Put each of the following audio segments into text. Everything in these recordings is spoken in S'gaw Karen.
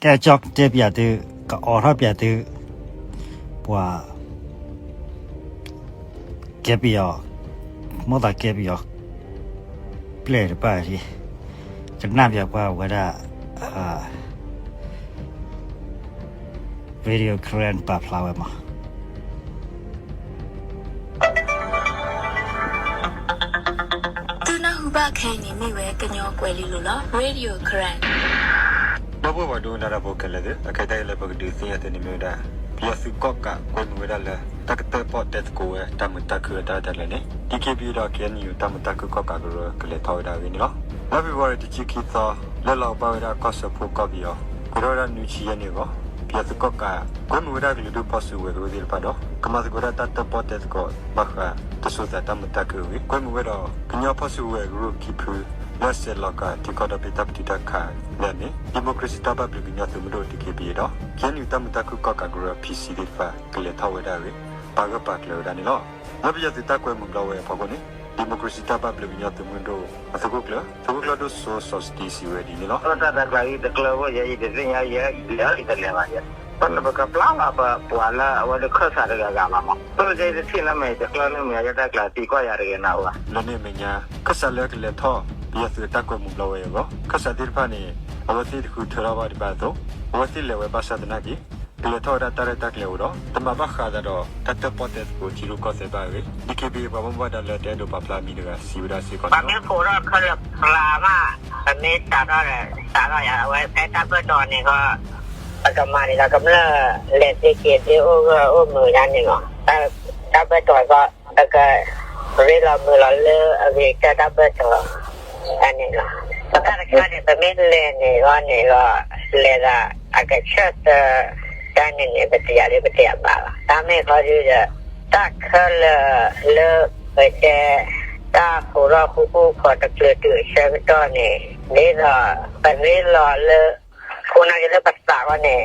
ကဲကၠီတဲပယီၤသု, ကအိးထီၣ်ပယီၤသု, ပှၤ ကဲပယီၤ, မိၣ်သးကဲပယီၤ ပျဲၢ်တဖၣ်, ကနၣ်ပယီၤပှၤဝဲဒၣ် Radio Karen ပာ်ဖျါဝဲမး. သုနၢ်ဟူဘၣ်ခဲအံၤန့ၣ်မ့ၢ်ဝဲကညီကွဲၤလ့လိၤလီၤ. Radio Karen. ဒီပုၢ်ဝဲၢ်ဒိကနၣ်တၢ်ဖိခဲလၢာ်သ့ၣ်, အခဲအံၤတၢ်ဂ့ၢ်လၢပကဒုးသ့ၣ်ညါသုန့ၣ်မ့ၢ်ဝဲဒၣ် ပယီၤသုးကီၣ်ကးကွဲမုာ်ဝဲဒၣ်လၢ တၢ်ကတၢၣ်ပီၣ်တဲသကိးဝဲတၢ်မုာ်တၢ်ခုၣ်အတၢ်ရဲၣ်တၢ်ကျဲၤန့ၣ် DKBA ဒီး KNU တၢ်မုာ်တၢ်ခုၣ်ကီၣ်ကးကရၢကလဲၤထီၣ်ဝဲဒၣ်အဂ့ၢ်န့ၣ်လီၤ. လါဖ့ၤဘြူၤအါရံၤတဆံခံသီ လၢလီၤကဘၣ်ဝဲဒၣ်ကီၢ်စၢဖှိၣ်ကီၢ်ပယီၤ ပှဲၤထီၣ်ဝဲဒၣ်နွံဆံယဲၢ်နံၣ်အဂီၢ် ပယီၤသုးကီၣ်ကး ကွဲမုာ်ဝဲဒၣ်ကလုာ်ဒူၣ်ဖီၣ်စုကဝဲၤကရူၢ်သ့ၣ်တဖၣ်ဒီး ကမၤသကိးတၢ်တၢ်တၢၣ်ပီၣ်တဲသကိး ဘၣ်ဃးတစိၤသးတၢ်မုာ်တၢ်ခုၣ်အဂ့ၢ် ကွဲမုာ်ဝဲဒီး ကညီဖီၣ်စုကဝဲၤကရူၢ်ခံဖု လၢဆဲးလီၤကးထံကီၢ်ဒီဘ့ၣ်တၢ်ပတုာ်တၢ်ခးလၢအမ့ၢ် ဒံၣ်မိၣ်ခြ့ၣ်စံၣ်တၢ်ဘၣ်ဘျုးကညီသုးမုၢ်ဒိၣ် DKBA ဒီး KNU တၢ်မုာ်တၢ်ခုၣ်ကီၣ်ကးကရၢ PC သ့ၣ်တဖၣ် ကလဲၤထီၣ်ဝဲဒၣ်အဂ့ၢ် ပာ်ဂၢၢ်ပာ်ကျၢၤဝဲဒၣ်န့ၣ်လီၤ. လၢပယီၤသုးတၢ်ကွဲမုာ်ဘျီဝဲအဖီခိၣ်န့ၣ် ဒံၣ်မိၣ်ခြ့ၣ်စံၣ်တၢ်ဘၣ်ဘျုးကညီသုးမုၢ်ဒိၣ်အသုးခိၣ်ကျၢၢ် သုးခိၣ်ကျၢၢ်ဒိၣ်စိစီၤစတံစံးဝဲဒ်န့ၣ်လီၤ. တၢ်သးကျးအံၤတကျၢၤဖိယဲအံၤတသ့ၣ်ညါယဲအံၤလဲၤအံၤတလဲၤဘၣ်ယဲ, ပှၤလၢအဝဲဒၣ်ခၢၣ်စးတဂၤဂၤဘၣ်မး ပယဲအံၤတထံၣ်လၢမဲာ်တကျၢၤလၢမဲာ်ယဲတၢ်ကျးသံကွၢ်ယၤတဂ့ၤနၤဝဲ လၢန့ၣ်အမဲာ်ညါ ခၢၣ်စးလၢကလဲၤထီၣ် ပယီၤသုးအတၢ်ကွဲမုာ်ဘျီဝဲအံၤအဂီၢ် ခၢၣ်စးသ့ၣ်တဖၣ်န့ၣ် အဝဲသ့ၣ်တဃုထၢထီၣ်ဘၣ်ဒံးဘၣ်အသိး အဝဲသ့ၣ်လဲၤဝဲဘၣ်ဆၣ်သနာ်က့ ကလဲၤထီၣ်ဝဲဒၣ်တၢ်ရဲၣ်တၢ်ကျဲၤအိၣ်ဒီး တမၤဘၣ်ဃးသးဒီးတၢ်တၢၣ်ပီၣ်တဲသကိးထံရူၢ်ကီၢ်သဲးဘၣ်အဂ့ၢ် DKBA ပှၤဘၣ်မူဘၣ်ဒါလၢတအဲၣ်ဒိးပာ်ဖျါအမံၤတဂၤစံးဝဲဒၣ်စ့ၢ်ကီးန့ၣ်လီၤ. ပမ့ၢ်ဖှိးထီၣ်ခဲလၢာ်ဖျါမး ပမ့ၢ်စးထီၣ်ဒီး စးထီၣ်ယၤ အဝဲဖဲတၢ်ဘၢၣ်တီၤန့ၣ်ဃီ ပကမၤန့ၣ်ဒီးကမျၢၢ်လဲၤသ့က့ၤသ့အိၣ်ဂၢၢ်အိၣ်မုာ်ယါန့ၣ်လီၤ. တၢ်ဘၢၣ်တီၤဃီ ပကရ့လီၤမုာ်လီၤလၢအဂ့ၤကတၢၢ်တၢ်ဘၢၣ်တီၤ တၢ်န့ၣ်လီၤ. ပတၢ်တခါန့ၣ် ပမ့ၢ်လဲၤန့ၣ်ဂီၢ်န့ၣ်ဂီၢ် လဲၤသးအကဆၢၣ်သၢ တၢ်န့ၣ်န့ၣ် ပတယာ်လၢပတယာ်ဘၣ်လီၤ. တၢ်မ့ၢ်ဃီဒုဒီး တၢ်ခဲလၢာ်လၢ ပတဲ တၢ်ဟူးထီၣ်ဃူဃူဖိးတကျၢၤတုၤအဆၢကတီၢ်န့ၣ် ဒ်သိး ပရ့လီၤလၢ ခိၣ်နၢ်က့လၢပသးဂီၢ်န့ၣ်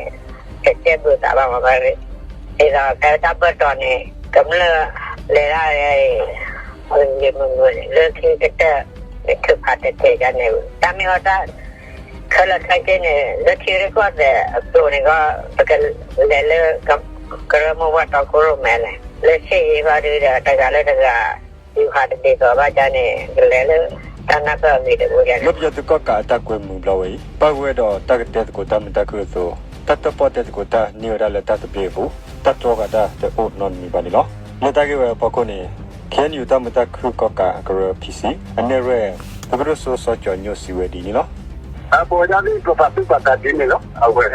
တကဲဘျုးသးဘၣ်မးဘၣ် ဒ်သိးဖဲတၢ်ဘၢၣ်တီၤန့ၣ် ကမျၢၢ်လဲၤဒၣ် ဂ့ၤမုာ်မုာ်န့ၣ် လၢခံကတၢၢ် ထုးဖးတတဲာ်ဒ်န့ၣ် တၢ်မ့ၢ်အီၤတၢ် ခဲလၢာ်ခဲဆ့န့ၣ် လၢထံရူၢ်ကီၢ်သဲးအကျိၤန့ၣ်ကီး ပကလဲၤလၢ ကရၢမိၢ်ပှၢ်တီခိၣ်ရိၣ်မဲလဲၣ် လၢဆ့ၣ်ယံၤဃီဒုဒီး တဂၤလၢတဂၤ ယူၤဟးတဒ်သိးဘၣ်ဒ်န့ၣ် ကလဲၤလၢ တၢ်နၢ်ပၢၢ်အဂ့ၤတအိၣ်ဒ်န့ၣ် လၢပယီၤသုးကီၣ်ကးအတၢ်ကွဲမုာ်ဘျီဝဲအံၤ ပၣ်ဝဲဒီးတၢ်ကတဲသကိးတၢ်မုာ်တၢ်ခုၣ်အသိး တၢ်တၢၣ်ပီၣ်တဲသကိးတၢ်န့ၢ်ဝဲဒၣ်လၢတၢ်သဘျ့အပူၤ တၢ်တြီဃာ်တၢ်တအိၣ်နီတမံၤဘၣ်န့ၣ်လီၤ. လၢတၢ်ဂ့ၢ်ဝဲအဖီခိၣ်န့ၣ် KNU တၢ်မုာ်တၢ်ခုၣ်ကီၣ်ကးအကရၢ PC အနဲၣ်ရွဲၣ် သုးခိၣ်ဒိၣ်စိစီၤကၠီၤညိၣ်စံးဝဲဒ်န့ၣ်လီၤ. အပဝဲဒၣ်န့ၣ်ပပာ်သူၣ်ပာ်သးဒ်န့ၣ်လီၤ. အဝဲ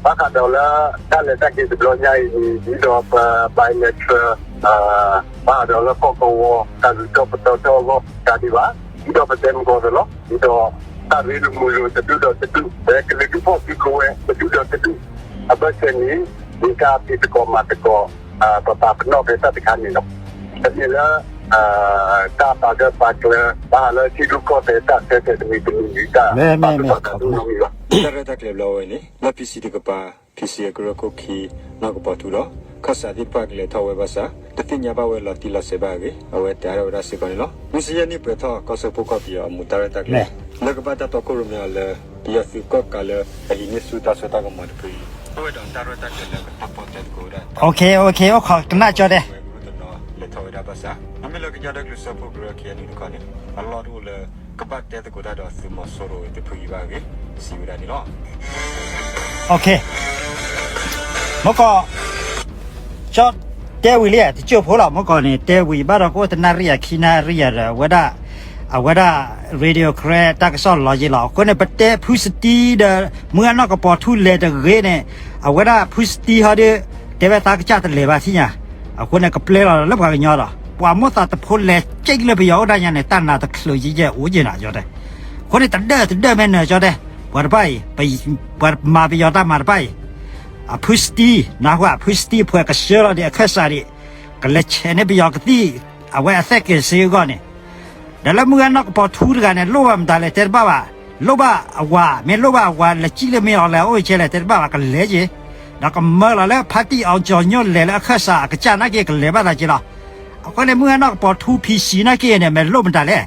ဘၣ်ဃးဒီးလၢ တၢ်လဲၤတၢ်က့ၤတဘျီညါအံၤန့ၣ် ဒ်သိးပ bilateral ဘၣ်ဃးဒီးလၢကီၢ်ကဝီၤ တၢ်ဂုၤထီၣ်ပသီထီၣ်အဂီၢ် တၢ်ဒံးဘၣ် ဒ်သိးပတဲမုၢ်ဂီၤသ့လီၤ. ဒ်သိး တၢ်ရ့လိာ်မုာ်လိာ်တဒူၣ်ဒီးတဒူၣ် ဖဲကလုာ်ဒူၣ်ဖီၣ်စုကဝဲၤတဒူၣ်ဒီးတဒူၣ် အဘၢၣ်စၢၤန့ၣ် မ့ၢ်တၢ်ဖံးသကိးမၤသကိး ပပာ်ပနီၣ်ဖဲတၢ်တခါန့ၣ်လီၤ. တမ့ၢ်လၢ တၢ်ပာ်ဂၢၢ်ပာ်ကျၢၤ ဘၣ်ဃးလၢထံရူၢ်ကီၢ်သဲးတၢ်ဆၢတဲာ်တမံၤတမံၤ တၢ်ပာ်သူၣ်ပာ်သးဒ်န့ၣ်လီၤ. တၢ်ရဲၣ်တၢ်ကျဲၤဘျီဝဲန့ၣ် လၢ PC တကပၤ PC အကရၢခိၣ်ခံ နီၢ်ကပီၤထူဒီး ခၢၣ်စးသ့ၣ်တဖၣ်ကလဲၤထီၣ်ဝဲဘၣ်ဆၣ် တသ့ၣ်ညါဘၣ်ဝဲလီၤတံၢ်လီၤဆဲးဘၣ်အဂ့ၢ် အဝဲတဲထီၣ်ဝဲဒၣ်စ့ၢ်ကီးန့ၣ်လီၤ. မုၢ်ဆ့ၣ်ယဲၢ်နံၣ်ပှဲၤထီၣ် ကီၢ်စၢဖှိၣ်ကီၢ်ပယီၤအမူးတၢ်ရဲၣ်တၢ်ကျဲၤ လၢကဘၣ်တၢ်တီခိၣ်ရိၣ်မဲအီၤလၢ ပယီၤသုးကီၣ်ကးလၢအဟံးန့ၢ်ဆူၣ်တၢ်စိတၢ်ကမီၤတဖုအံၤ အိၣ်ဝဲဒီးတၢ်ရဲၣ်တၢ်ကျဲၤလၢကတၢၣ်ပီၣ်တဲသကိးဝဲဒၣ် ကရူၢ်တနီၤလဲၤထီၣ်ဝဲဒၣ်ဘၣ်ဆၣ် မ့မ့ၢ်လၢကညီဒီကလုာ်စၢဖှိၣ်ကရၢ KNU တခီန့ၣ် အလီၢ်တအိၣ်လၢ ကဘၣ်တဲသကိးတၢ်ဒီးသုးမီၤစိရိၤတဖုအံၤဘၣ်အဂ့ၢ် စံးဝဲဒၣ်န့ၣ်လီၤ. မုၢ်ကီၢ် ကၠီတဲဝံၤလံ တကၠိၢ်ဖိလီၤ မုၢ်ကီၢ်န့ၣ် တဲဝံၤဘၣ်ဒီးကအိၣ်တနၣ်ရံၣ်ယၤခံနၣ်ရံၣ်ယၤဒီး အဝဲဒၣ် အဝဲဒၣ် Radio Karen တၢ်ကစီၣ်လီၤယံၤလီၤ အဃိန့ၣ် ပတဲဖုစတံဒီး မုၢ်ဂၢ်နီၢ်ကပီၤထူလဲၤတဂ့ၤန့ၣ် အဝဲဒၣ်ဖုစတံဟီဒီး တဲဝဲသးကစၢ်တလဲၤဘၣ်ထံၣ်ညါ အဃိန့ၣ် ကပျဲလီၤလၢပှၤကညီဒီး ပှၤမိၢ်သးတဖိလဲၤကၠံၣ်လၢပယီၤအိၣ်ဒၣ်ညါန့ၣ် တၢ်နးတချုးယဲၢ်ယဲၢ်အိၣ်ယဲၢ်နၤ ကၠီတဲ အဃိန့ၣ် တဒၢၣ်တဒၢၣ်မ့ၢ်နၢၤ ကၠီတဲ ပှၤတဖၣ်အံၤ ပှၤမၤပယီၤတၢ်မၤတဖၣ်အံၤ အဖုစတံ နၢ်ဟူ အဖုစတံ ဖှဲးကဆှၢလီၤဒံးအခၢၣ်စးဒံး ကလဲၤဆဲးန့ၢ်ပယီၤကသံၣ် အဝဲအသဲၣ်က့ၤစ့အဂီၢ်န့ၣ် ဒီးလၢမုၢ်ဂၢ်နီၢ်ကပီၤထူတဂၤန့ၣ် လိၣ်ဘၣ်မတၤလဲၣ် တဲတဘၣ်ဘၣ် လိၣ်ဘၣ်အဝၤ မ့ၢ်လိၣ်ဘၣ်အဝၤ လဲၤကၠံၣ်လၢမ့ၢ်အီၤလဲၤအိၣ်ဆဲလဲၣ် တဲတဘၣ်ဘၣ် ကလဲၤက့ၤ ဒီးကမၢလီၤလၢဖါတံၢ်အီကၠီၤညိၣ်လဲၤလၢအခၢၣ်စးအကစၢ်နာ်က့ ကလဲၤဘၣ်သးက့ၤလီၤ. အဃိန့ၣ် မုၢ်ဂၢ်နီၢ်ကပီၤထူ PC နာ်က့န့ၣ် မ့ၢ်လိၣ်မတၤလဲၣ်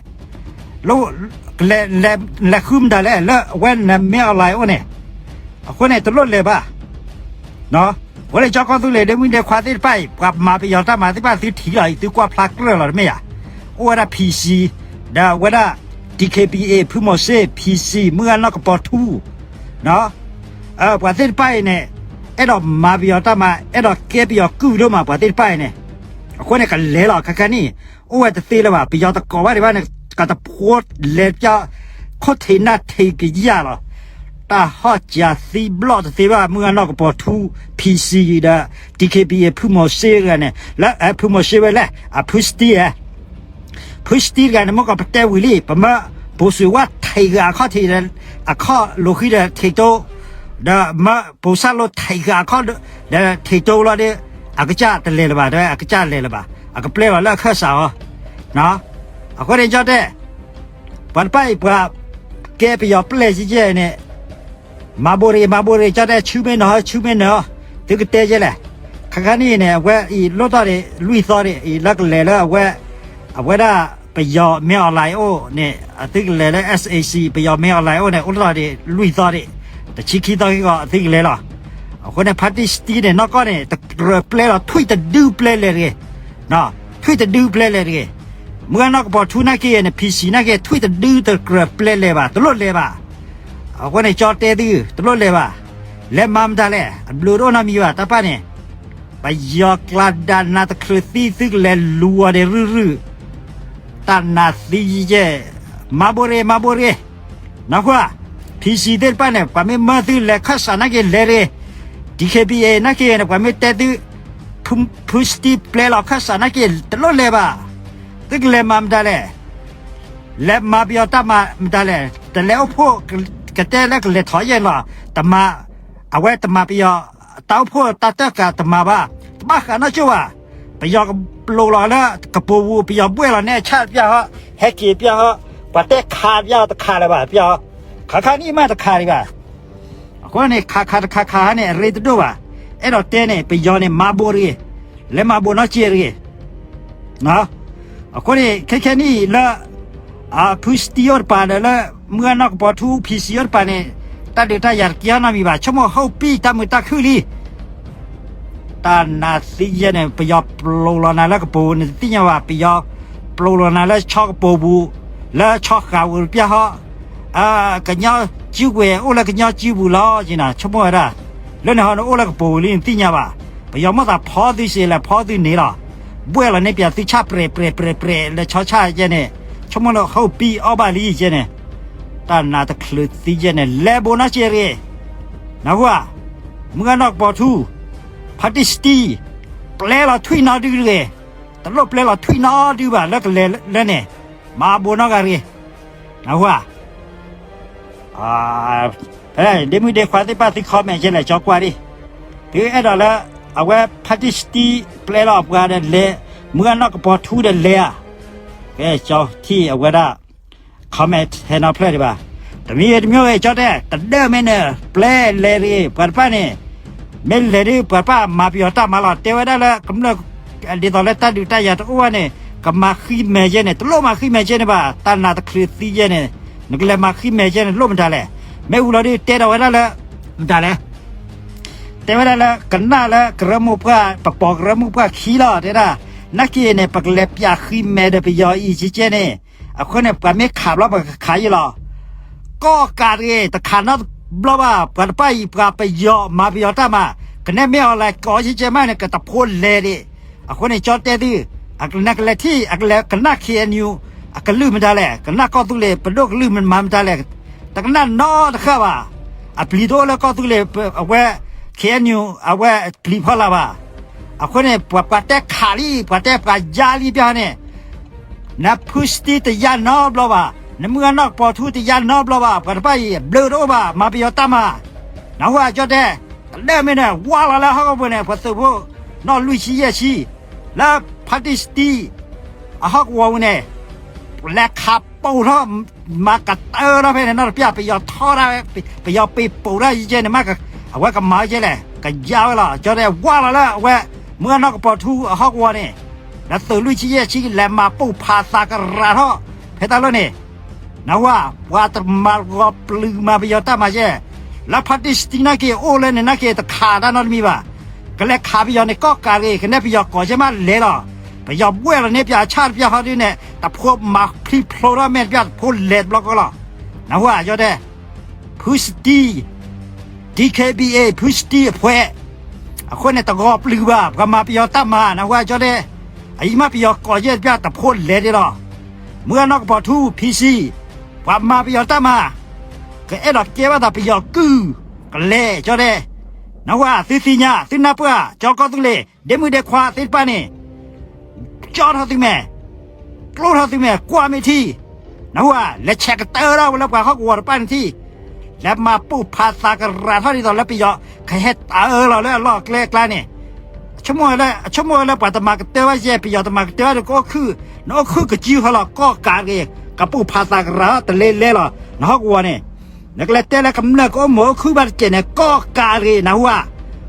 လဲၤဃုမတၤလဲၣ် လၢအဝဲန့ၣ်မ့ၢ်အီၤလဲၤအိၣ်န့ၣ် အဃိန့ၣ် တလိၣ်လဲၤဘၣ်. အဃိန့ၣ် ကၠီကီၢ်သူလ့ၤ ဒ့မုၣ်ဒ့ခွါသ့ၣ်တဖၣ်အံၤ ပှၤမၤပယီၤတၢ်မၤသ့ၣ်တဖၣ် သုထံၣ်လီၤအံၤ သုကွၢ်ဖျါကြၢးလီၤတမ့ၢ်ဧါ. အိၣ်ဝဲဒၣ် PC ဒီးဝဲဒၣ် DKBA ဖုမိၤၡ့ PC မုၢ်ဂၢ်နီၢ်ကပီၤထူ ပှၤသ့ၣ်တဖၣ်အံၤန့ၣ် အဲၣ်ဒိးမၤပယီၤတၢ်မၤ အဲၣ်ဒိးကဲပယီၤကုၢ်ဒိၣ်မး ပှၤသ့ၣ်တဖၣ်အံၤန့ၣ်. အဃိန့ၣ် ကလဲၤလီၤ ခဲခါနံၣ် အိၣ်ဝဲတသ့လၢၤဘၣ် ပယီၤတကိးဘၣ်ဒံးဘၣ်န့ၣ် ကတဖိလဲၤပျီ ခိၣ်ထံးနၢ်ထံးကယၢ်လီၤ. တၢ်ဟီၣ်စှၤသံဘျီၣ်တသ့ဘၣ် မုၢ်ဂၢ်နီၢ်ကပီၤထူ PC ဒီး DKBA ဖုမိၤၡ့တဂၤန့ၣ် လၢဖုမိၤၡ့ဝဲလဲၣ် အဖုစတံ ဖုစတံတဂၤန့ၣ် မ့ၢ်ကီးပတဲဝံၤလံ ပမၢ ဘိးစူၤဝါထံးဃာ်အခီၣ်ထံး အခီၣ်လိာ်ဃံဒီးထံးတိ ဒီးမၢဘိးစၢ်လိာ်ထံးဃာ်အခီၣ်ဒီးထံးတိလီၤဒီး အကစၢ်တလဲၤလၢၤဘၣ် တဲဝဲအကစၢ်လဲၤလၢၤဘၣ် အကပျဲလီၤလၢအခၢၣ်စးအီၤ. အဃိန့ၣ် ကၠီတဲ ပှၤတဖၣ်အံၤ ပှၤကဲပယီၤပျဲၢ်ကဲကဲန့ၣ် မၤဘိးရ့ၣ် မၤဘိးရ့ၣ် ကၠီတဲ ဆူမ့ၢ်နီၤ ဆူမ့ၢ်နီၤ သုကတဲကဲလဲၣ်. ခဲခါနံၣ်အံၤန့ၣ် အဝဲအံၤလိၣ်တီၢ်ဒံး လွံၢ်သီဒံး အံၤလၢကလဲၤလၢအဝဲ အဝဲဒၣ်ပယီၤမ့ၢ်အီၣ်လဲၣ်အိၣ်န့ၣ် အသုကလဲၤလၢ SAC ပယီၤမ့ၢ်အီၣ်လဲၣ်အိၣ်န့ၣ် အိၣ်လိၣ်တီၢ်ဒံး လွံၢ်သီဒံး တဆံခံသီခံဂီၤ အသုကလဲၤလီၤ. အဃိန့ၣ် ဖါတံၢ်စတံန့ၣ် နီၢ်ကီၢ်န့ၣ် တကြၢးပျဲလီၤ ထွံၣ်တဒုပျဲလဲၤတဂ့ၤ ထွံၣ်တဒုပျဲလဲၤတဂ့ၤ. မုၢ်ဂၢ်နီၢ်ကပီၤထူနာ်က့န့ၣ် PC နာ်က့ ထွံၣ်တဒုတကြၢးပျဲလဲၤဘၣ် တလိၣ်လဲၤဘၣ်. အဃိန့ၣ် ကၠီတဲသု တလိၣ်လဲၤဘၣ်. လဲၤမၤမတၤလဲၣ် အဘျုးတအိၣ်နီတမံၤဘၣ် တၢ်ပၢ်န့ၣ် ပယီၤကျါဒၣ်နၤတချုးသံ သုကလဲၤလူၤအီၤဒံးရုၢ်ရုၢ် တၢ်နးသံယဲၢ် မၤဘိးရ့ၣ် မၤဘိးရ့ၣ် နၢ်ဟူဧါ. PC သ့ၣ်တဖၣ်န့ၣ် ပှၤမ့ၢ်မၢသုလဲၤခၢၣ်စးနာ်က့လဲၤတဂ့ၤ. DKBA နာ်က့န့ၣ် ပှၤမ့ၢ်တဲသု ဖုစတံပျဲလီၤခၢၣ်စးနာ်က့ တလိၣ်လဲၤဘၣ်. သုကလဲၤမၤမတၤလဲၣ်. လဲၤမၤပယီၤတၢ်မၤမတၤလဲၣ်. တလဲၤအိၣ်ဖှိၣ် ကတဲလၢကလဲၤထီၣ်ယဲၢ်လီၤ. တမၤ အဝဲတမၤပယီၤ တၢ်အိၣ်ဖှိၣ်တၢ်တၢၣ်ကၤတမၤဘၣ်. တဘၣ်ဃးနီၢ်ကၠိဘၣ်. ပယီၤကပျိးလီၤလၢကပိာ်ပူၤ ပယီၤဘှဲၣ်လီၤန့ၢ်အဆၣ်ပျၢ်ဟီၣ် ဟဲက့ၤပျၢ်ဟီၣ် ပှၤတဲခးပျၢ်ဟီၣ်တခးလၢၤဘၣ် ပျၢ်ဟီၣ် ခးခါန့ၣ်မးတခးဒံးဘၣ်. အဃိန့ၣ် ခးခးတခးခးဟါန့ၣ် အရ့တဒိၣ်ဘၣ်. အဲၣ်ဒိးတဲန့ၣ် ပယီၤန့ၣ် မၤဘိးတဂ့ၤ. လဲၤမၤဘိးနီၢ်ကၠ့တဂ့ၤ. အဃိန့ၣ် ခဲခဲနံၣ်အံၤလၢ အဖုစတံအိၣ်တပၤဒီးလၢ မုၢ်ဂၢ်နီၢ်ကပီၤထူ PC အိၣ်တပၤန့ၣ် တၢ်ဒုးတၢ်ယၤတကဲထီၣ်နီတမံၤဘၣ် ဆိကမိၣ် ဟီၣ်ပံၣ် တၢ်မုာ်တၢ်ခုၣ်လံ. တၢ်နးသံယဲၢ်န့ၣ် ပယီၤပျိးလီၤနၤလၢကပိာ်ပူၤ နတသ့ၣ်ညါဘၣ် ပယီၤပျိးလီၤနၤလၢဆီကပိာ်ပူၤ လၢဆီဃာ်ပူၤပျၢ်ဟီၣ် ကညီစုကဝဲၤအိၣ်လၢကညီစုပူၤလီၤ က့နၤ ဆိကမိၣ်ဝဲဒၣ် လၢန့ၣ်ဟီနအိၣ်လၢကပိာ်ပူၤလံ နတသ့ၣ်ညါဘၣ်. ပယီၤမိၣ်သးဖီသုစ့လဲၣ် ဖီသုန့ၣ်လီၤ. ဘှဲၣ်လီၤန့ၢ်ပၠးသုဆၣ်ပြဲးပြဲးပြဲးပြဲး လၢဆီဆၣ်ကဲန့ၣ် ဆိကမိၣ်လၢဟီၣ်ပံၣ်အီၣ်ဘၣ်လံကဲန့ၣ် တၢ်နးတချုးသံယဲၢ်န့ၣ် လဲၤဘိးနီၢ်ကၠ့တဂ့ၤ. နၢ်ဟူဧါ. မုၢ်ဂၢ်နီၢ်ကပီၤထူ ဖါတံၢ်စတံ ပျဲလီၤထွံၣ်နီဒုတဂ့ၤ. တလိၣ်ပျဲလီၤထွံၣ်နီဒုဘၣ် လၢကလဲၤလၢန့ၣ် မၤဘိးနီၢ်ဂၤတဂ့ၤ. နၢ်ဟူဧါ. ဖဲဒ့မုၣ်ဒ့ခွါသ့ၣ်တဖၣ်သု comment ကဲလဲၣ် ကၠီကွၢ်ဒံး. သုအဲၣ်ဒိးလၢ အဝဲဖါတံၢ်စတံ ပျဲလီၤပှၤဒီးလဲၤ မုၢ်ဂၢ်နီၢ်ကပီၤထူဒီးလဲၤဧါ. ကဲ ကၠီထံၣ်အဝဲဒၣ် comment ဟဲနီဖျၢၣ်ဒံးဘၣ်. တမံၤဂ့ၤတမံၤဂ့ၤ ကၠီတဲ တဒၢၣ်မ့ၢ်န့ၣ် ပျဲလဲၤတဂ့ၤ ပှၤတဖၣ်န့ၣ် မ့ၢ်လဲၤဒုး ပှၤတဖၣ်မၤပယီၤတၢ်မၤလီၤ တဲဝဲဒၣ်လၢ ကမျၢၢ် ဒ်သိးလၢတၢ်ဒုးတၢ်ယၤတအိၣ်ဘၣ်န့ၣ် ကမၤဃံမဲာ်ကဲန့ၣ် တလိၣ်မၤဃံမဲာ်ကဲန့ၣ်ဘၣ် တၢ်နးတချုးသံယဲၢ်န့ၣ် နကလဲၤမၤဃံမဲာ်ကဲန့ၣ် လိၣ်မတၤလဲၣ်. မ့ၢ်အူလီၤဒုး တဲဒီးဝဲဒၣ်လၢ မတၤလဲၣ်. တဲဝဲဒၣ်လၢ ကနၣ်လၢကရၢမိၢ်ပှၢ် ပပိာ်ကရၢမိၢ်ပှၢ်ခံလီၤ တဲဒၣ် နာ်က့န့ၣ် ပကလဲၤပျးဃံမဲာ်ဒီးပယီၤအံၤကဲကဲန့ၣ် အဃိန့ၣ် ပှၤမ့ၢ်ခးဘျီ ပကခးယံလီၤ. ကီၢ်ကးတဂ့ၤ တခးနီတဘျီဘၣ် ပှၤတဖၣ်အံၤ ပှၤပယီၤ မၤပယီၤတၢ်မၤ ကနဲမ့ၢ်အီၤလဲၤကိးကဲကဲမးန့ၣ် ကတဖိလဲၤဒံး. အဃိန့ၣ် ကၠီတဲသု နကလဲၤထံၣ် အကလဲၤကနၣ် KNU အကလုၢ်မတၤလဲၣ် ကနၣ်ကီၢ်သူလ့ၤ ပဒိၣ်ကလုၢ်မတၤလဲၣ် တကနၣ်နီတဃၣ်ဘၣ်. အပျံၤတအိၣ်လၢကီၢ်သူလ့ၤ အဝဲ KNU အဝဲပျံၤဖီလာ်ဘၣ်. အဃိန့ၣ် ပှၤပှၤတဲခးလံ ပှၤတဲပှၤယါလံပျၢ်န့ၣ် နဖုစတံတယါနီတဘျီဘၣ် နမုၢ်ဂၢ်နီၢ်ကပီၤထူတယါနီတဘျီဘၣ် ပှၤတဖၣ်အံၤ ဘျုးတအိၣ်ဘၣ် မၤပယီၤတၢ်မၤ နၢ်ဟူဧါ ကၠီတဲ တဒၢၣ်မ့ၢ်န့ၣ် ဝါလီၤလၢဟီၣ်ကဝီၤပူၤန့ၣ် ပှၤသုးဖိ နီၢ်လွံၢ်ဆံယဲၢ်ဆံ လၢဖါတံၢ်စတံ အဟီၣ်ကဝီၤပူၤန့ၣ် လဲၤခးပိာ်ထီၣ် မၤကတၢၢ်ထီၣ်ဖဲန့ၣ် နီတပျၢ် ပယီၤထီဒါဝဲ ပယီၤပ့ၤပိာ်တၢ်ယဲကဲန့ၣ် မ့ၢ်အဝဲကမၤဝဲကဲလဲၣ် ကယါဝဲလီၤ ကၠီတဲ ဝါလီၤလၢအဝဲ မုၢ်ဂၢ်နီၢ်ကပီၤထူအဟီၣ်ကဝီၤန့ၣ် ဒီးသုးလွံၢ်ဆံယဲၢ်ဆံ လဲၤမၤပိာ်ဖးသးကရၤထီၣ် ဖဲတၢ်လီၢ်န့ၣ် နၢ်ဟူဧါ ပှၤတမၤလီၤပျုၤမၤပယီၤတၢ်မၤယဲ လၢဖါတံၢ်စတံနာ်က့ၤ အိၣ်လၢန့ၣ်နာ်က့ၤ တခးတၢ်နီတမံၤဘၣ်. ကလဲၤခးပယီၤန့ၣ် ကီၢ်ကးတဂ့ၤ, ကနဲပယီၤကိးကဲမးလဲၤလီၤ. ပယီၤဘှဲၣ်လီၤန့ၢ်ပၠးဆၣ်တပျၢ်ဟီဒုန့ၣ် တဖိမၤဖျံဖျိထီၣ်မဲာ်တပျၢ် တဖိလဲၤတဘျီကီးလီၤ. နၢ်ဟူဧါ ကၠီတဲ, ဖုစတံ DKBA ဖုစတံအဖှဲး, အဃိန့ၣ် တဂီၤပျုၤဘၣ် ပှၤမၤပယီၤတၢ်မၤ နၢ်ဟူဧါ ကၠီတဲ, အအံၤမးပယီၤကိးကဲတပျၢ် တဖိလဲၤဒၣ်လီၤ. မုၢ်ဂၢ်နီၢ်ကပီၤထူ ဖံဆံ, ပှၤမၤပယီၤတၢ်မၤ ကအဲၣ်ဒိးကဲဘၣ်သးပယီၤကုၢ် ကလဲၤ ကၠီတဲ, နၢ်ဟူဧါ သုသ့ၣ်ညါ သုနၢ်ပၢၢ်ဧါ ကၠီကီၢ်သူလ့ၤ ဒ့မုၣ်ဒ့ခွါသ့ၣ်တဖၣ်န့ၣ် ကၠီထီၣ်သုမဲာ်, ကျိထီၣ်သုမဲာ် ကွၢ်မ့ၢ်ထံ, နၢ်ဟူဧါ လဲၤဆဲးကတၢၢ်ထီၣ်ဝဲလၢပှၤဟီၣ်ကဝီၤတဖၣ်န့ၣ်ထံ, လဲၤမၤပိာ်ဖးသးကရၤထီၣ်ဒ်သိးလၢပယီၤ ကဟဲတၢ်အၢလီၤလၢအလီၢ်အကျဲအကျါန့ၣ်, ဆိကမိၣ်ဝဲလၢ အဆိကမိၣ်ဝဲလၢပှၤတမၤကတၢၢ်ဘၣ်ယဲ ပယီၤတမၤကတၢၢ်ဘၣ်ဒီးကအိၣ်ခုၣ်, နအိၣ်ခုၣ်ကစုဃီလီၤ ကီၢ်ကးတဂ့ၤ, ကပိာ်ဖးသးကရၤတလဲလဲလီၤ နဟီၣ်ကဝီၤန့ၣ်, နကလဲၤတဲလၢကမျၢၢ်ကအိၣ်မုာ်အိၣ်ခုၣ်ဘၣ်တကဲးန့ၣ် ကီၢ်ကးတဂ့ၤ နၢ်ဟူဧါ,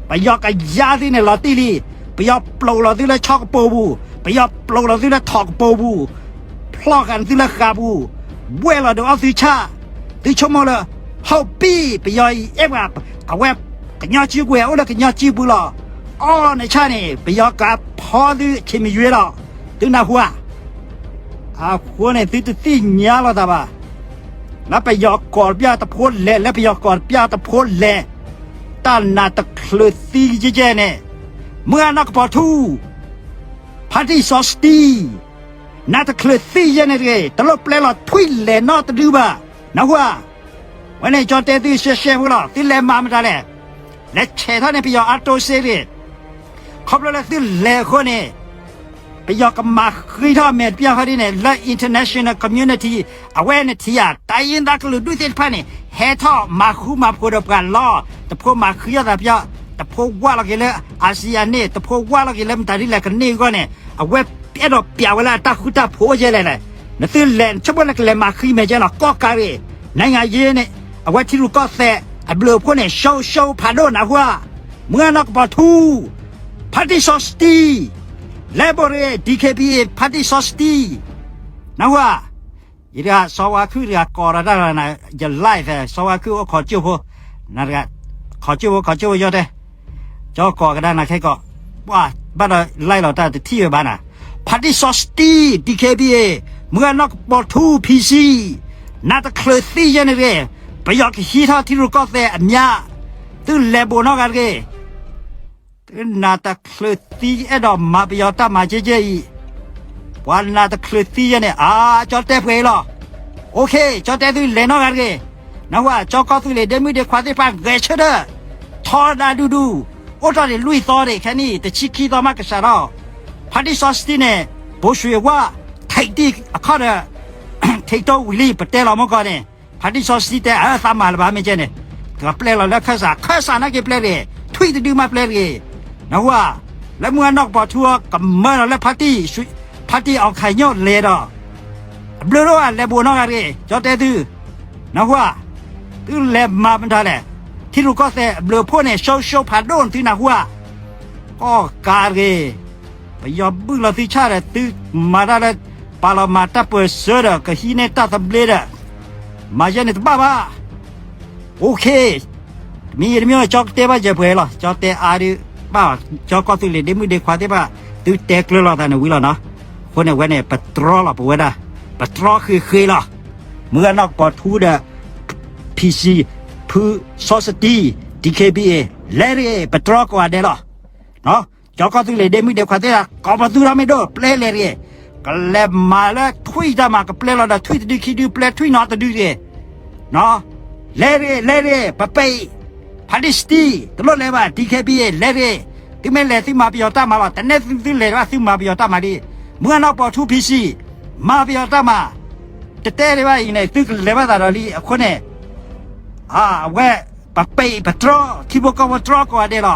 ပယီၤကယါသုန့ၣ်လီၤတံၢ်လံ, ပယီၤပျိးလီၤသုလၢဆီကပိာ်ပူၤ, ပယီၤပျိးလီၤသုလၢထိးကပိာ်ပူၤ, ဖျီၣ်ဃာ်န့ၢ်သုလၢဃာ်ပူၤ, ဘှဲၣ်လီၤဒုးအီၣ်သုဆၣ်, သုဆိကမိၣ်လၢ ဟီၣ်ပံၣ် ပယီၤအံၤအဲၣ်ပှၤ, အဝဲ ကညီစုပူၤ အိၣ်လၢကညီစုပူၤလီၤ, အီၣ်န့ၣ်ဆၣ်န့ၣ် ပယီၤကဖီသုဆံးမံယွ့လီၤ, သုနၢ်ဟူဧါ. အဃိန့ၣ် သုတသ့ၣ်ညါလီၤသးဘၣ်, လၢပယီၤကိးတပျၢ်တဖိလဲၤ လၢပယီၤကိးတပျၢ်တဖိလဲၤ, တၢ်နးတချုးသံကဲကဲန့ၣ်, မုၢ်ဂၢ်နီၢ်ကပီၤထူ ဖါတံၢ်စီၤစတံ နးတချုးသံယဲန့ၣ်တဂ့ၤ, တလိၣ်ပျဲလီၤထွံၣ်လဲၤနီတဒုဘၣ်, နၢ်ဟူဧါ. ဝဲန့ၣ် ကၠီတဲသုရှဲရှဲဖိလီၤ, သုလဲၤမၤမတၤလဲၣ်, လဲၤဆဲးထီၣ်န့ၢ်ပယီၤအါတိစ့တဂ့ၤ, ခီဖျိလၢသုလဲၤအဃိန့ၣ် ပယီၤကမၤဃံထီၣ်အမဲာ်တပျၢ်ဃီဒ်န့ၣ် လၢ international community အဝဲန့ၣ်ထံၣ်ဧါ တိုင်းရင်းသားကလုာ်ဒူၣ်သ့ၣ်တဖၣ်န့ၣ် ဟဲထီၣ်မၤဃူမၤဖိးဒီးပှၤလီၤ, တဖိမၤဃံအီၣ်သးပယီၤ, တဖိဝၢ်လီၤက့ၤလၢ အၤစံယၤန့ၣ်, တဖိဝၢ်လီၤက့ၤလၢမတၤဒ်လဲၣ်ကန့ၢ်အဂီၢ်န့ၣ်, အဝဲအဲၣ်ဒိးပျးဝဲလၢအတၢ်ဃူတၢ်ဖိးအိၣ်ယဲလဲၣ်လဲၣ်, နသုလဲၤ ဆိကမိၣ်လၢကလဲၤမၤဃံမဲာ်ကဲလီၤ ကီၢ်ကးတဂ့ၤ, နံၣ်ယါယ့န့ၣ်, အဝဲထံရူၢ်ကီၢ်သဲး အဘျုးအဖှိၣ်န့ၣ် ရှုံးရှုံးဖးဒိၣ် နၢ်ဟူဧါ, မုၢ်ဂၢ်နီၢ်ကပီၤထူ ဖါတံၢ်စီၤစတံ, လဲၤဘိးရ့ၣ် DKBA ဖါတံၢ်စီၤစတံ, နၢ်ဟူဧါ, ယတဂၤစီၤဝါခုၣ်တဂၤကိးဒီးတၢ်လီၤနၤ, ယ live စီၤဝါခုၣ်အိၣ်ခိးကၠိဖိ, နတဂၤ, ခိးကၠိဖိ ခိးကၠိဖိ ယီတဲ, ကၠီကိးကဒါနၤခဲကိး, ပှၤဘၣ်ဒီး live လီၤတၢ်တထံၣ်ဝဲဘၣ်နၤ, ဖါတံၢ်စီၤစတံ DKBA မုၢ်ဂၢ်နီၢ်ကပီၤထူ ဖံဆံ, နးတချုးသံယဲန့ၣ်တဂ့ၤ, ပယီၤကဟံးထီၣ်ထံရူၢ်ကီၢ်သဲးအမျး, သုလဲၤဘိးနီၢ်ဂၤတဂ့ၤ သုနးတချုးသံအဲၣ်ဒိးမၤပယီၤတၢ်မၤကဲကဲအံၤ, ပှၤနးတချုးသံယဲန့ၣ် အါ ကၠီတဲပှဲၤအံၤလီၤ, OK ကၠီတဲသုလဲၤနီၢ်ဂၤတဂ့ၤ, နၢ်ဟူဧါ, ကၠီကီၢ်သူလ့ၤ ဒ့မုၣ်ဒ့ခွါသ့ၣ်တဖၣ် ဂဲၤဆၢထၢၣ်, ထီဒါဒူဒူ, အိၣ်ထီၣ်န့ၣ်လွံၢ်သီန့ၣ် ခဲနံၣ် တဆံခံသီမးကစးထီၣ်, ဖါတံၢ်စီၤစတံန့ၣ် ဘိးရွှ့ၤဝါ ထိပ်သီးအခီၣ်ဒီး ထိပ်သီးဝံၤလံ ပတဲလီၤမ့ၢ်ကီးန့ၣ်, ဖါတံၢ်စီၤစတံတဲ အသးမၤလၢၤဘၣ်မ့ၢ်ကဲန့ၣ်, ကပျဲလီၤလၢခၢၣ်စး, ခၢၣ်စးနာ်က့ၤပျဲတဂ့ၤ, ထွံၣ်တဒုမးပျဲတဂ့ၤ, နၢ်ဟူဧါ, လၢမုၢ်ဂၢ်နီၢ်ကပီၤထူအကမၢလီၤလၢ ဖါတံၢ်အီၣ်ခးညိၣ်လဲၤဒီး, အဘျုးဒိၣ်ဧါ လဲၤဘိးနီၢ်ဂၤတဂ့ၤ, ကၠီတဲသု, နၢ်ဟူဧါ, သုလဲၤမၤမတၤလဲၣ်, ထံရူၢ်ကီၢ်သဲးအဘျုးအဖှိၣ်န့ၣ် ရှုံးရှုံးဖးဒိၣ်န့ၣ်သုနၢ်ဟူဧါ, ကီၢ်ကးတဂ့ၤ ပယီၤဘုၣ်လီၤသုဆၣ်ဒီး သုမၤတၢ်လၢ ပာ်လီၤမၤတၢ်ပၢၢ်ဆၢဒီး ကဟံးန့ၢ်တၢ်သဘျ့ဒီး မၤယဲန့ၣ်တဘၣ်ဘၣ်. OK, တမံၤတမံၤ ကၠီကတဲဘၣ်ယဲပှဲၤလီၤ, ကၠီတဲအါဒုးဘၣ်, ကၠီကီၢ်သူလ့ၤ ဒ့မုၣ်ဒ့ခွါသ့ၣ်တဖၣ် သုတဲကျၢၤလိာ်သးန့ၣ်ဝံၤလီၤနီၤ. အဃိန့ၣ် အဝဲန့ၣ် ပတြီလီၤပဝဲဒၣ်, ပတြီဃ့ဃ့လီၤ. မုၢ်ဂၢ်နီၢ်ကပီၤထူဒီး ဖံဆံ, ဖုစီစတံ, DKBA လဲၤတဂ့ၤ ပတြီကိးဂၤဒဲးလီၤ. ကၠီကီၢ်သူလ့ၤ ဒ့မုၣ်ဒ့ခွါသ့ၣ်တဖၣ် ကိးပသူထီၣ်မ့ၢ်ဒိၣ် ပျဲလဲၤတဂ့ၤ, ကလဲၤမၤလၢထွံၣ်တၢ်မၤ ကပျဲလီၤဒီးထွံၣ်တဒုခံဒု ပျဲထွံၣ်နီတဒုတဂ့ၤ, လဲၤတဂ့ၤ လဲၤတဂ့ၤ ပပ့ၤ, ဖါတံၢ်စတံ, တလိၣ်လဲၤဘၣ် DKBA လဲၤတဂ့ၤ, သုမ့ၢ်လဲၤသုမၤပယီၤတၢ်မၤလီၤ, တနဲသုလဲၤဘၣ် သုမၤပယီၤတၢ်မၤဒ်, မုၢ်ဂၢ်နီၢ်ကပီၤထူ ဖံဆံ, မၤပယီၤတၢ်မၤ, တတဲဒံးဘၣ်အံၤန့ၣ် သုကလဲၤဘၣ်သးဒီးလံ အဃိန့ၣ် အဝဲ ပပ့ၤပတြီ ထံဖိကီၢ်ဖိတြီကိးဂၤဒဲးလီၤ.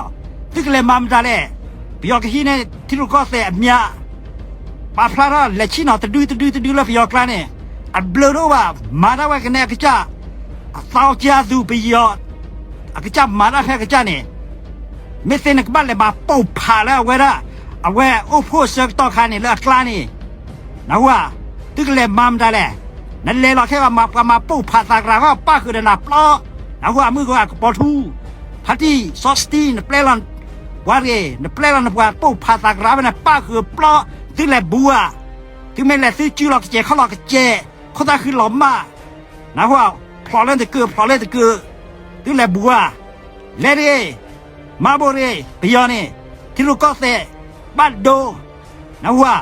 သုကလဲၤမၤမတၤလဲၣ်. ပယီၤကဟံးန့ၢ်ထံရူၢ်ကီၢ်သဲးအမျး, ပာ်ဖျါထီၣ်လဲၤဆံၣ်နီၤတဒုတဒုတဒုလၢပယီၤကျါန့ၣ်, အဘျုးတအိၣ်ဘၣ်. မၤတၢ်ဝဲကနဲအကစၢ်, အသီကါသူပယီၤ အကစၢ်မၤတၢ်ဖဲအကစၢ်န့ၣ်, မ့ၢ်သ့နကဘၣ်လဲၤမၤပိာ်ဖးလၢအဝဲဒၣ်, အဝဲအိၣ်ဖှိၣ်အဆၢကတီၢ်ခါန့ၣ်လၢအကျါန့ၣ်, နၢ်ဟူဧါ. သုကလဲၤမၤမတၤလဲၣ်. နလဲၤလီၤခဲဘၣ်မၤပှၤမၤပိာ်ဖးသးကရၤဂီၢ် ပၣ်ဃုာ်ဒီးနၤပျီ, နၢ်ဟူဧါ မုၢ်ဂီၤဧါ ကပီၤထူ, ဖါတံၢ် စီၤစတံ နပျဲလီၤပှၤတဂ့ၤ, နပျဲလီၤနပှၤပိာ်ဖးသးကရၢ်ဖဲန့ၣ် ပၣ်ဃုာ်ပျီ, သုလဲၤဘူးဧါ, သုမ့ၢ်လဲၤသုစုလီၤကစဲးခီၣ်လီၤကစဲး, ခိၣ်သၣ်ဃံလီၤမၢ်, နၢ်ဟူဧါ, ဖျိးလၢတကုာ် ဖျိးလၢတကုာ်, သုလဲၤဘူးဧါ, လဲၤတဂ့ၤ, မၤဘိးတဂ့ၤ, ပယီၤန့ၣ်, ထံရူၢ်ကီၢ်သဲး, ဘၣ်ဒိ, နၢ်ဟူဧါ,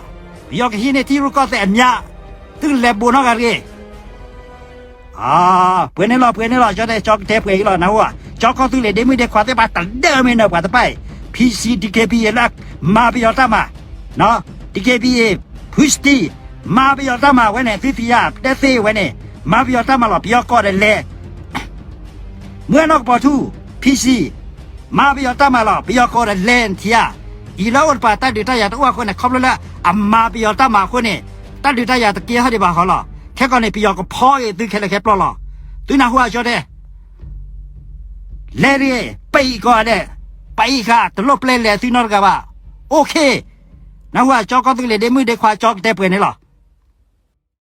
ပယီၤကဟံးန့ၢ်ထံရူၢ်ကီၢ်သဲးအမြတ်, သုလဲၤဘူးနီတဂၤတဂ့ၤ ပှဲၤန့ၣ်လီၤ ပှဲၤန့ၣ်လီၤ ကၠီတဲ ကၠီကတဲပှဲၤအံၤလီၤ နၢ်ဟူဧါ, ကၠီကီၢ်သူလ့ၤဒ့မုၣ်ဒ့ခွါသ့ၣ်တဖၣ် တဒၢမ့ၢ်နၢၤပှၤတဖၣ်အံၤ, PC DKBA လၢမၤပယီၤတၢ်မၤ, DKBA ဖုစတံ မၤပယီၤတၢ်မၤဝဲန့ၣ် သုသ့ၣ်ညါ ပတဲသ့ဝဲန့ၣ်, မၤပယီၤတၢ်မၤလီၤ ပယီၤကိးဒီးလဲၤ မုၢ်ဂၤနီၢ်ကပီၤထူ, PC, မၤပယီၤတၢ်မၤလီၤ ပယီၤကိးဒီးလဲၤထံဧါ, အံၤလၢအိၣ်တပၤ တၢ်ဒုးတၢ်ယၤတအိၣ်အဃိန့ၣ် ခီဖျိလၢအမၤပယီၤတၢ်မၤအဃိန့ၣ်, တၢ်ဒုးတၢ်ယၤတကဲထီၣ်ဒံးဘၣ်ဃီလီၤ, ခဲကီးန့ၣ် ပယီၤကဖီက့ၤသုခဲလၢာ်ခဲပျီလီၤ, သုနၢ်ဟူဧါ ကၠီတဲ လဲၤတဂ့ၤ, ပအံၤကီးဒဲး, ပအံၤဃာ် တလိၣ်ပျဲလဲၤသုနီတဂၤဘၣ်, OK, နၢ်ဟူဧါ ကၠီကီၢ်သူလ့ၤဒ့မုၣ်ဒ့ခွါ ကၠီကတဲပှဲၤန့ၣ်လီၤ.